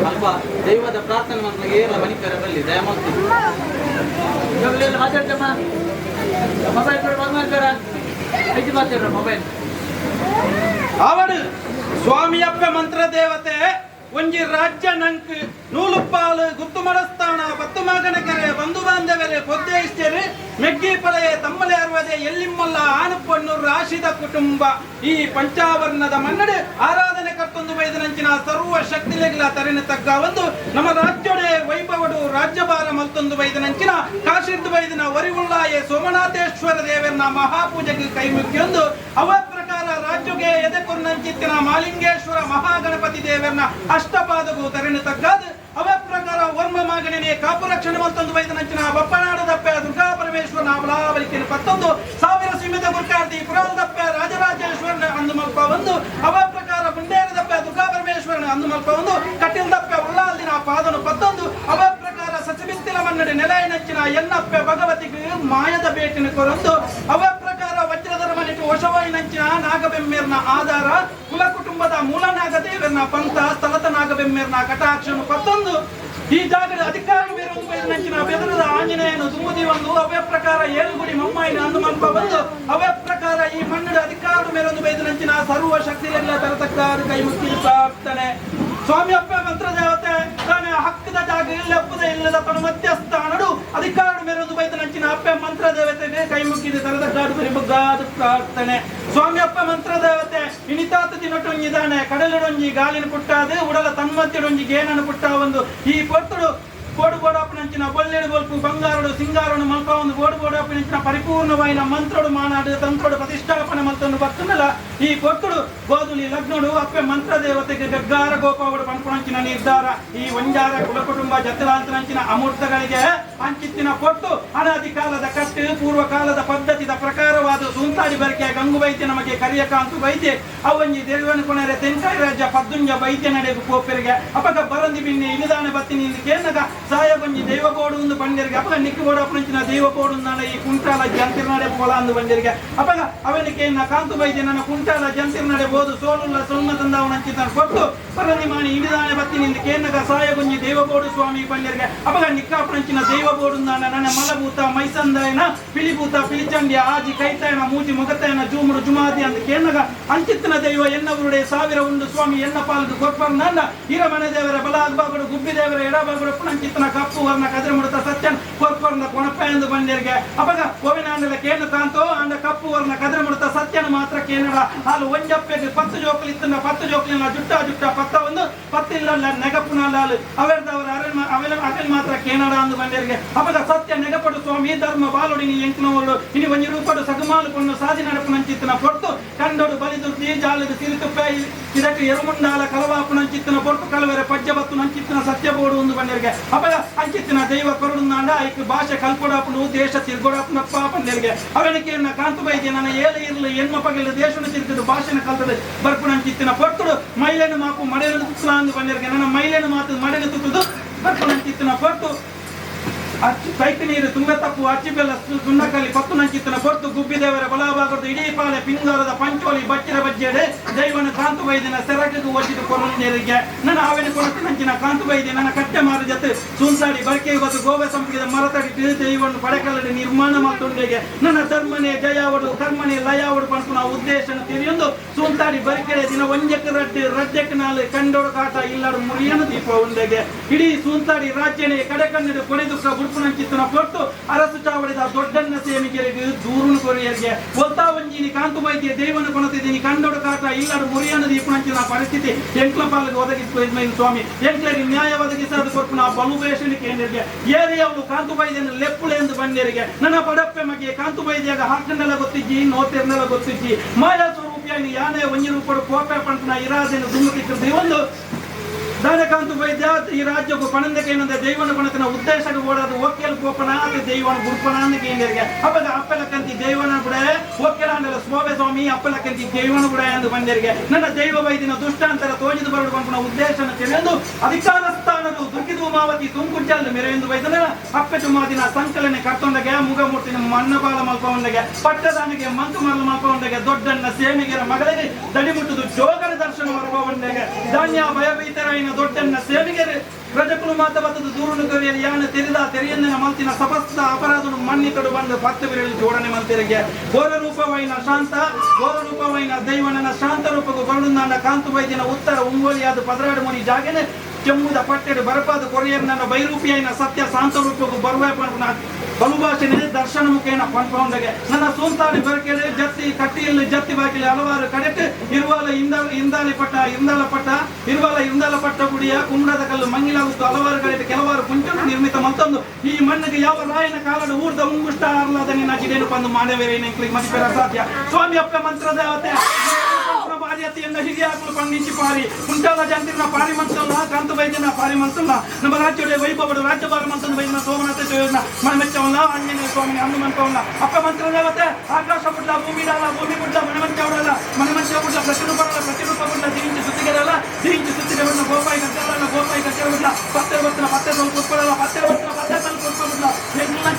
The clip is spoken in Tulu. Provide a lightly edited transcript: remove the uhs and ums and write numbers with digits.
ಅಲ್ಪ ದೈವದ ಪ್ರಾರ್ಥನೆ ಮಲ್ಪುನಗ ಏರ್ಲ ಮನಿಪೆರೆ ಬಲ್ಲಿ ದಯಮಲ್ತ್. ಮಾತಾಡ್ತಮ್ಮ, ಮೊಬೈಲ್ ಬಂದ್ ಮಾಡ್ತಾರ, ಐತಿ ಮಾತಾಡ್ರ ಮೊಬೈಲ್. ಆವಡು ಸ್ವಾಮಿಯಪ್ಪ ಮಂತ್ರದೇವತೆ ಒಂಜಿ ರಾಜ್ಯ ನಂಕ್ ನೂಲುಪ್ಪಾಲು ಗುತ್ತು ಮಡಸ್ಥಾನ ಪತ್ತು ಮಗನಕರೆ ಬಂಧು ಬಾಂಧವರೇ ಪೊದ್ದೆ ಇಷ್ಟರು ಮೆಗ್ಗಿ ಪಳೆಯ ತಮ್ಮಲೆ ಅರ್ವದೆ ಎಲ್ಲಿಮ್ಮಲ್ಲ ಆನುಪೊಣ್ಣು ರಾಶಿದ ಕುಟುಂಬ ಈ ಪಂಚಾವರ್ಣದ ಮನ್ನಡೆ ಆರಾಧನೆ ಕರ್ತೊಂದು ಬೈದನಂಚಿನ ಸರ್ವ ಶಕ್ತಿಲೆಗ್ಲ ತರಿನ ತಗ್ಗ ಒಂದು ನಮ್ಮ ರಾಜ್ಯಡೆ ವೈಭವಡು ರಾಜ್ಯಭಾರ ಮಲ್ತೊಂದು ಬೈದನಂಚಿನ ಕಾಶಿರ್ದು ಬೈದಿನ ವರಿವುಳ್ಳಾಯೆ ಸೋಮನಾಥೇಶ್ವರ ದೇವರನ ಮಹಾಪೂಜೆಗೆ ಕೈ ಮುಗಿಯೊಂದು ಅವ ಪ್ರಕಾರ ರಾಜ್ಯಗೆ ಎದೆಕೊರ್ನಂಚಿತ್ತಿನ ಮಾಲಿಂಗೇಶ್ವರ ಮಹಾಗಣಪತಿ ದೇವರನ ಅಷ್ಟಪಾದಗೂ ತರಿನ ತಗ್ಗಾದ ಅವ ಪ್ರಕಾರ ವರ್ಮ ಮಾಗಣನೆ ಕಾಪು ರಕ್ಷಣೆ ಮಲ್ತೊಂದು ಬೈದನಂಚಿನ ಬಪ್ಪನಾಡದಪ್ಪ ದುರ್ಗಾ ಪರಮೇಶ್ವರನ ಅಮಲಾವಲಿಕೆಯನ್ನು ಪತ್ತೊಂದು ಸಾವಿರ ಸೀಮಿತ ಗುರ್ಕಾರ್ತಿ ಪುರಾಣದಪ್ಪ ರಾಜರಾಜೇಶ್ವರನ ಅಂದು ಮಲ್ಪ ಒಂದು ಅವ ಪ್ರಕಾರ ಮುಂಡೇರದಪ್ಪ ದುರ್ಗಾ ಪರಮೇಶ್ವರನ ಅಂದು ಮಲ್ಪ ಒಂದು ಕಟ್ಟಿಲ್ದಪ್ಪ ಉಳ್ಳಾಲ್ದಿನ ಪಾದನು ಪತ್ತೊಂದು ಅವ ಪ್ರಕಾರ ಸಸಿಬಿತ್ತಿಲ ಮನ್ನಡಿ ನೆಲೆಯನಂಚಿನ ಎನ್ನಪ್ಪ ಭಗವತಿಗೆ ಮಾಯದ ಬೇಟಿನ ಕೊರೊಂದು ಅವ ಪ್ರಕಾರ ವಜ್ರಧರ ಮನೆಗೆ ವಶವಾಯಿನಂಚಿನ ನಾಗಬೆಮ್ಮೇರ್ನ ಆಧಾರ ಕುಲ ಕುಟುಂಬದ ಮೂಲ ನಾಗದೇವರನ ಪಂಥ ಸ್ಥಳದ ನಾಗಬೆಮ್ಮೇರ್ನ ಕಟಾಕ್ಷನು ಪತ್ತೊಂದು ಈ ಜಾಗದ ಅಧಿಕಾರ ಬೇರೆ ಬೆದರದ ಆಂಜನೇಯನು ದುಮ್ಮುದಿ ಒಂದು ಅವೇ ಪ್ರಕಾರ ಏಳುಗುಡಿ ಮಮ್ಮಾಯಿನ ಅಂದು ಮಲ್ಪ ಬಂದು ಅವೇ ಪ್ರಕಾರ ಈ ಮಣ್ಣಿನ ಅಧಿಕಾರ ಮೇರೊಂದು ಬೈದನಂಚಿನ ಸರ್ವ ಶಕ್ತಿಗಳೆಲ್ಲ ತರತಕ್ಕ ಕೈ ಮುಕ್ಕಿ ಪ್ರಾರ್ಥನೆ. ಸ್ವಾಮಿಯಪ್ಪ ಮಂತ್ರದೇವತೆ ತಾನೇ ಹಕ್ಕದ ಜಾಗ ಇಲ್ಲಪ್ಪದ ಇಲ್ಲದ ತನ್ನ ಮಧ್ಯಸ್ಥಾನಡು ಅಧಿಕಾರ ಮೇರೊಂದು ಬೈದನಂಚಿನ ಅಪ್ಪೆ ಮಂತ್ರದೇವತೆಗೆ ಕೈ ಮುಕ್ಕಿದ ತರದ ಗಾಡು ಬರಿಬಗ್ಗಾದ ಪ್ರಾರ್ಥನೆ. ಸ್ವಾಮಿಯಪ್ಪ ಮಂತ್ರದೇವತೆ ಇನಿತಾತ ದಿನಟೊಂಜಿದಾನೆ ಕಡಲಡೊಂಜಿ ಗಾಲಿನ ಪುಟ್ಟಾದ ಉಡಲ ತನ್ಮಧ್ಯಡೊಂಜಿ ಗೇನನು ಪುಟ್ಟ ಒಂದು ಈ ಪೊರ್ತುಡು ಬೋಡು ಬೋಡಪ್ಪನಂಚಿನ ಬೊಲ್ಲೆಡು ಬೊಲ್ಪು ಬಂಗಾರಡು ಸಿಂಗಾರನು ಮಲ್ಪ ಒಂದು ಬೋಡು ಬೋಡಪ್ಪನಂಚಿನ ಪರಿಪೂರ್ಣವಾಯಿನ ಮಂತ್ರಡು ಮಾನಾಡು ತಂತ್ರಡು ಪ್ರತಿಷ್ಠಾಪನೆ ಮಲ್ತೊಂದು ಬರ್ತನಲ್ಲ ಈ ಪೊರ್ತುಡು ಗೋಧುಲಿ ಲಗ್ನಡು ಅಪ್ಪೆ ಮಂತ್ರ ದೇವತೆಗೆ ಗಗ್ಗಾರ ಗೋಪಾವಡು ಪನ್ಪುಣಂಚಿನ ನಿರ್ಧಾರ ಈ ಒಂಜಾರ ಕುಲ ಕುಟುಂಬ ಜತಲಾಂತನಂಚಿನ ಅಮೂರ್ತಗಳಿಗೆ ಅಂಚಿತ್ತಿನ ಕೊಟ್ಟು ಅನಾದಿ ಕಾಲದ ಕಟ್ಟು ಪೂರ್ವ ಕಾಲದ ಪದ್ಧತಿದ ಪ್ರಕಾರವಾದ ಸೂಂತಾಡಿ ಬರಿಕೆ ಗಂಗು ವೈದ್ಯ ನಮಗೆ ಕರಿಯ ಕಾಂತು ವೈದ್ಯ ಅವಂಜಿ ದೇವನ ಕೊಣರೆ ತೆಂಕಾಯಿ ರಾಜ್ಯ ಪದ್ದುಂಜ ವೈದ್ಯ ನಡೆಗು ಪೋಪೆರಿಗೆ ಅಪಗ ಬರಂದಿ ಬಿನ್ನೆ ಇನಿದಾನ ಬತ್ತಿನಿ ಕೇನಗ ಸಾಯಗೊಂಜಿ ದೈವ ಬೋಡು ಒಂದು ಬಂದಿರಿಗೆ ಅಪಗ ನಿಕ್ಕು ಬೋಡು ಅಪ್ಪನಂಚಿನ ದೈವ ಬೋಡು ನಾಡ ಈ ಕುಂಟಾಲ ಜಂತಿರ್ನಾಡೆ ಪೋಲ ಅಂದು ಬಂದಿರಿಗೆ ಅಪಗ ಅವನಿಗೆ ಕಾಂತು ವೈದ್ಯ ನನ್ನ ಕುಂಟಾಲ ಜಂತಿರ್ನಾಡೆ ಬೋದು ಸೋಲುಲ್ಲ ಸೊನ್ನ ತಂದವನಂಚಿತ ಕೊಟ್ಟು ಪರಂದಿ ಮಾಣಿ ಇನಿದಾನೆ ಬತ್ತಿನಿ ಕೇನಗ ಸಾಯಗೊಂಜಿ ದೈವ ಬೋಡು ಸ್ವಾಮಿ ಬಂದಿರಿಗೆ ಅಪಗ ನಿಕ್ಕಾಪನಂಚಿನ ದೈವ ಬೋಡು ನಾಡ ನನ್ನ ಮಲಭೂತ ಮೈಸಂದಾಯನ ಪಿಲಿಭೂತ ಪಿಲಿಚಂಡಿ ಆಜಿ ಕೈತಾಯನ ಮೂಜಿ ಮುಗತಾಯನ ಜೂಮುಡು ಜುಮಾದಿ ಅಂತ ಕೇನಗ ಅಂಚಿತ್ತಿನ ದೈವ ಎನ್ನವರುಡೆ ಸಾವಿರ ಉಂಡು ಸ್ವಾಮಿ ಎನ್ನ ಪಾಲ್ಗು ಕೊರ್ಪರ್ ನನ್ನ ಈರಮನೆ ದೇವರ ಬಲ ಬಾಗುಡು ಗುಬ್ಬಿ ದೇವರ ಎಡಬಾಗುಡು ಪುಣಂಚಿತ್ತನ ಕಪ್ಪು ವರ್ಣ ಕದ್ರೆ ಮುಡುತ್ತ ಸತ್ಯನ್ ಕೊರ್ಪರ್ನ ಕೊಣಪ ಎಂದು ಬಂದಿರಿಗೆ ಅಪಗ ಕೋವಿನಾಂಡಲ ಕೇನು ಕಾಂತೋ ಅಂಡ ಕಪ್ಪು ವರ್ಣ ಕದ್ರೆ ಮುಡುತ್ತ ಸತ್ಯನ ಮಾತ್ರ ಕೇನಡ ಹಾಲು ಒಂಜಪ್ಪೆಗೆ ಪತ್ತು ಜೋಕಲಿ ಇತ್ತನ ಪತ್ತು ಜೋಕಲಿನ ಜುಟ್ಟ ಜುಟ್ಟ ಪತ್ತ ಒಂದು ಪತ್ತಿಲ್ಲ ನೆಗಪುನ ಲಾಲು ಅವೆರ್ದವರ ಅವೆಲ್ಲ ಅಗಲ್ ಮಾತ್ರ ಕೇನಡ ಅಂದು ಬಂದಿರಿಗೆ ಅಪಗ ಸತ್ಯ ನೆಗಪಡು ಸ್ವಾಮಿ ಧರ್ಮ ಬಾಲೊಡಿನಿ ಎಂಕ್ನವರು ಇನಿ ಒಂಜಿ ರೂಪಡು ಸಗಮಾಲು ಪೊಣ್ಣು ಸಾಧಿ ನಡಪುನಂಚಿತ್ತನ ಪೊರ್ತು ಕಂಡೋಡು ಬಲಿದು ಜಾಲದು ಸಿರಿತುಪ್ಪ ಇದಕ್ಕೆ ಎರುಮುಂಡಾಲ ಕಲವಾಪುನಂಚಿತ್ತನ ಪೊರ್ತು ಕಲವೆರೆ ಪಜ್ಜ ಬತ್ತು ನಂಚಿತ್ತನ ಸತ್ಯ ಬೋಡು ಒಂದು ಬಂದಿರಿಗೆ ಅಪಗ ಅಂಚಿತ್ತಿನ ದೈವ ಕೊರಡುನಾಂಡ ಐಕ್ ಭಾಷೆ ಕಲ್ಪೊಡಾಪುನು ದೇಶ ತಿರ್ಗೊಡಾಪುನಪ್ಪ ಬಂದಿರಿಗೆ ಅವನಿಗೆ ಕಾಂತು ಬೈದ್ಯ ನನ್ನ ಏಳು ಇರಲು ಎನ್ಮ ಪಗಲು ದೇಶನ ತಿರುಗದು ಭಾಷೆನ ಕಲ್ತದೆ ಬರ್ಪುನಂಚಿತ್ತಿನ ಪೊರ್ತುಡು ಮೈಲೇನು ಮಾಪು ಮಡೆಯನ್ನು ತುತ್ತಲ ಅಂದು ಬಂದಿರಿಗೆ ನನ್ನ ಮೈಲೇನು ಮಾತು ಮಡೆನು ತುತ್ತದು ಬರ್ಪುನಂಚಿತ್ತಿನ ಪೊರ್ತು ಅಚ್ಚು ಕೈಕು ನೀರು ತುಂಬ ತಪ್ಪು ಅಚ್ಚಿ ಬೆಲ್ಲ ಸುಣ್ಣಕಲ್ಲಿ ಪತ್ತು ನಂಚಿತ್ತನ ಪೊರ್ತು ಗುಬ್ಬಿದೇವರ ಬಲಭಾಗದ ಇಡೀ ಪಾಲೆ ಪಿಂಗಾರದ ಪಂಚೋಲಿ ಬಚ್ಚಿರ ಬಜ್ಜೆಡೆ ದೈವನ ಕಾಂತು ವೈದ್ಯನ ಸೆರಗಿಗೂ ಒಚ್ಚಿದು ಕೊರೊಂದೇರಿಗೆ ನನ್ನ ಆವಿನ ಕೊನತು ನಂಚಿನ ಕಾಂತು ವೈದ್ಯ ನನ್ನ ಕಟ್ಟೆ ಮಾರು ಜೊತೆ ಸುಂಸಾಡಿ ಬರಕೆ ಬತ್ತು ಗೋವೆ ಸಂಪಿಗೆದ ಮರತಡಿ ದೈವನು ಪಡೆಕಲ್ಲಡಿ ನಿರ್ಮಾಣ ಮಾತುಂಡೆಗೆ ನನ್ನ ಧರ್ಮನೇ ಜಯಾವಡು ಕರ್ಮನೇ ಲಯಾವಡು ಪನ್ಪುನ ಉದ್ದೇಶನ ತಿಳಿಯೊಂದು ಸುಂತಾಡಿ ಬರಿಕೆರೆ ದಿನ ಒಂಜಕ್ಕೆ ರಡ್ಡು ರಡ್ಡಕ್ಕೆ ನಾಲು ಕಂಡೋಡು ಕಾಟ ಇಲ್ಲಡು ಮುರಿಯನು ದೀಪ ಉಂಡೆಗೆ ಇಡೀ ಸುಂತಾಡಿ ರಾಜ್ಯನೇ ಕಡೆ ಕನ್ನಡ ಕೊನೆ ದುಃಖ ಬುಡ್ಪುನಂಚಿತ್ತನ ಪೊಟ್ಟು ಅರಸು ಚಾವಡಿದ ದೊಡ್ಡನ್ನ ಸೇಮಿಗೆರಿಗೆ ದೂರುನು ಕೊರಿಯರಿಗೆ ಒಲ್ತಾ ಒಂಜಿನಿ ಕಾಂತು ವೈದ್ಯ ದೇವನ ಕೊನತಿದ್ದೀನಿ ಕಂಡೋಡು ಕಾಟ ಇಲ್ಲಡು ಮುರಿಯನು ದೀಪನಂಚಿನ ಪರಿಸ್ಥಿತಿ ಎಂಕ್ಲ ಪಾಲಿಗೆ ಒದಗಿಸುವ ಸ್ವಾಮಿ ಎಂಕ್ಲರಿಗೆ ನ್ಯಾಯ ಒದಗಿಸದು ಕೊರ್ಪುನ ಬಲುಬೇಷಣಿ ಕೇಂದ್ರಿಗೆ ಏರಿಯವರು ಕಾಂತು ವೈದ್ಯನ ಲೆಪ್ಪುಳೆ ಎಂದು ಬಂದಿರಿಗೆ ನನ್ನ ಪಡಪ್ಪೆ ಮಗೆ ಕಾಂತು ವೈದ್ಯಾಗ ಹಾಕನ್ನೆಲ್ಲ ಗೊತ್ತಿಜ್ಜಿ ನೋತೆರ್ನೆಲ್ಲ ಗೊತ್ತಿಜ್ಜಿ ಮಾಯಾ ಸ್ವರೂಪಿಯಾಗಿ ಯಾನೆ ಒಂಜಿ ರೂಪಡು ಕೋಪೆ ಪಂಪನ ಇರಾದೆನು ದುಮ್ಮುತಿದ್ದು ಒಂದು ದಾನಕಾಂತು ವೈದ್ಯ ಈ ರಾಜ್ಯಕ್ಕೂ ಪಣಂದಕ್ಕೆ ಏನಂದ್ರೆ ದೈವನ ಪಣತನ ಉದ್ದೇಶಕ್ಕೆ ಓಡೋದು ಒಕ್ಕೆಲ್ ಕೋಪನ ಅತಿ ದೈವನ ಗುರುಪನ ಕೇಂದ್ರಿಗೆ ಅಪ್ಪಗ ಅಪ್ಪಲಕ್ಕಂತಿ ದೈವನ ಕೂಡ ಒಕ್ಕೆಲಾಂಡಲ ಸ್ವಾಮಿ ಸ್ವಾಮಿ ಅಪ್ಪಲಕ್ಕಂತಿ ದೈವನ ಕೂಡ ಎಂದು ಬಂದಿರಿಗೆ ನನ್ನ ದೈವ ವೈದ್ಯನ ದುಷ್ಟಾಂತರ ತೋಜಿದು ಬರಡು ಪಂಪನ ಉದ್ದೇಶನ ತಿಳಿದು ಅಧಿಕಾರ ಸ್ಥಾನದು ದುರ್ಗಿದು ಮಾವತಿ ತುಂಕುಂಚಲ್ ಮೆರೆಯೆಂದು ವೈದ್ಯನ ಅಪ್ಪೆ ಚುಮಾದಿನ ಸಂಕಲನೆ ಕರ್ತೊಂಡಗೆ ಮುಗಮೂರ್ತಿನ ಮನ್ನಪಾಲ ಮಲ್ಪವಂಡಗೆ ಪಟ್ಟದಾನಿಗೆ ಮಂಕು ಮರಳು ಮಲ್ಪವಂಡಗೆ ದೊಡ್ಡನ್ನ ಸೇಮಿಗೆರ ಮಗಳಿಗೆ ದಡಿಮುಟ್ಟುದು ಜೋಗರ ದರ್ಶನ ಮಲ್ಪವಂಡಗೆ. ಪನ್ಪವನ್ನೆಗೆ ಧಾನ್ಯ ಭಯಭೀತರಾಯಿನ ದೊಡ್ಡನ್ನ ಸೇವಿಗೆರೆ ಪ್ರಜಕುಲು ಮಾತ ಬತ್ತದ ದೂರುನು ಕರಿಯಲು ಯಾನ ತೆರಿದ ತೆರಿಯಂದಿನ ಮಲ್ತಿನ ಸಮಸ್ತ ಅಪರಾಧನು ಮನ್ನಿಕಡು ಬಂದು ಪತ್ತು ವಿರಳು ಜೋಡಣೆ ಮಲ್ತಿರಿಗೆ. ಘೋರ ರೂಪವೈನ ಶಾಂತ, ಘೋರ ರೂಪವೈನ ದೈವನನ ಶಾಂತ ರೂಪకు ಬರುಣನ ಕಾಂತು ವೈದ್ಯನ ಉತ್ತರ ಉಂಗೋಲಿಯಾದ 12 ಮುನಿ ಜಾಗನೆ ಚೆಮ್ಮುದ ಪಟ್ಟೆಡು ಬರಪಾದ ಕೊರಿಯರ್ನ ಬೈರೂಪಿಯೈನ ಸತ್ಯ ಶಾಂತ ರೂಪకు ಬರುವ ಪನ್ಪುನ ಬಲುಭಾಷೆನೆ ದರ್ಶನ ಮುಖೇನ ಪನ್ಪೌಂಡಗೆ. ನನ್ನ ಸೋಂತಾಡಿ ಬರಕೆಡೆ ಜತ್ತಿ ಕಟ್ಟಿಯಲ್ಲಿ ಜತ್ತಿ ಬಾಕಿಲಿ ಹಲವಾರು ಕಡೆಟ್ ಇರುವಾಲ ಇಂದ ಇಂದಾಲಿ ಪಟ್ಟ ಇಂದಾಲ ಪಟ್ಟ ಇರುವಾಲ ಇಂದಾಲ ಪಟ್ಟ ಗುಡಿಯ ಕುಂಬ್ರದ ಕಲ್ಲು ಮಂಗಿಲಾಗುತ್ತು ಹಲವಾರು ಕಡೆಟ್ ಕೆಲವಾರು ಕುಂಚಲು ನಿರ್ಮಿತ ಮತ್ತೊಂದು ಈ ಮಣ್ಣಿಗೆ ಯಾವ ರಾಯನ ಕಾಲದ ಊರ್ದ ಉಂಗುಷ್ಟ ಆರ್ಲಾದ ನಿನ್ನ ಜಿಡೇನು ಪಂದು ಮಾನವೇರೇನ ಮದಿಪೆರ ಸಾಧ್ಯ. ಸ್ವಾಮಿ ಅಪ್ಪ ಮಂತ್ರದೇವತೆ ಬಾಧ್ಯತೆಯನ್ನು ಹಿರಿಯಾಕಲು ಪಂಡಿಂಚಿ ಪಾರಿ ಕುಂಟಾಲ ಜಂತಿನ ಪಾರಿ ಮಂತಲ್ಲ ಕಾಂತ ವೈದ್ಯನ ಪಾರಿ ಮಂತಲ್ಲ ನಮ್ಮ ರಾಜ್ಯದ ವೈಭವಡು ರಾಜ್ಯಭಾರ ಮಂತನ ವೈದ್ಯನ ಸೋಮನಾಥ ಯೋಜನ ಮನಮೆಚ್ಚವಲ್ಲ ಆಂಜನೇಯ ಸ್ವಾಮಿ ಹನುಮಂತವಲ್ಲ ಅಪ್ಪ ಮಂತ್ರದೇವತೆ ಆಕಾಶ ಬುಡ್ಲ ಭೂಮಿ ಡಾಲ ಭೂಮಿ ಬುಡ್ಲ ಮಣಮಂಚವಡಲ್ಲ ಮಣಮಂಚ ಬುಡ್ಲ ಪ್ರತಿರೂಪಲ್ಲ ಪ್ರತಿರೂಪ ಬುಡ್ಲ ದೀಂಚಿ ಸುತ್ತಿಗೆರಲ್ಲ ದೀಂಚಿ ಸುತ್ತಿಗೆ ಗೋಪಾಯಿ ಕಚ್ಚರಲ್ಲ ಗೋಪಾಯಿ ಕಚ್ಚರ ಬುಡ್ಲ ಪತ್ತೆ ಬತ್ತನ ಪತ್ತೆ ಸ್ವಲ್ಪ ಉತ್ಪಡಲ್ಲ ಪತ್ತೆ ಬತ್ತನ ಪತ್ತೆ ಸ್ವಲ್ಪ ಉತ್ಪಡ ಬುಡ್ಲ ಎಂಕಲ್ನ.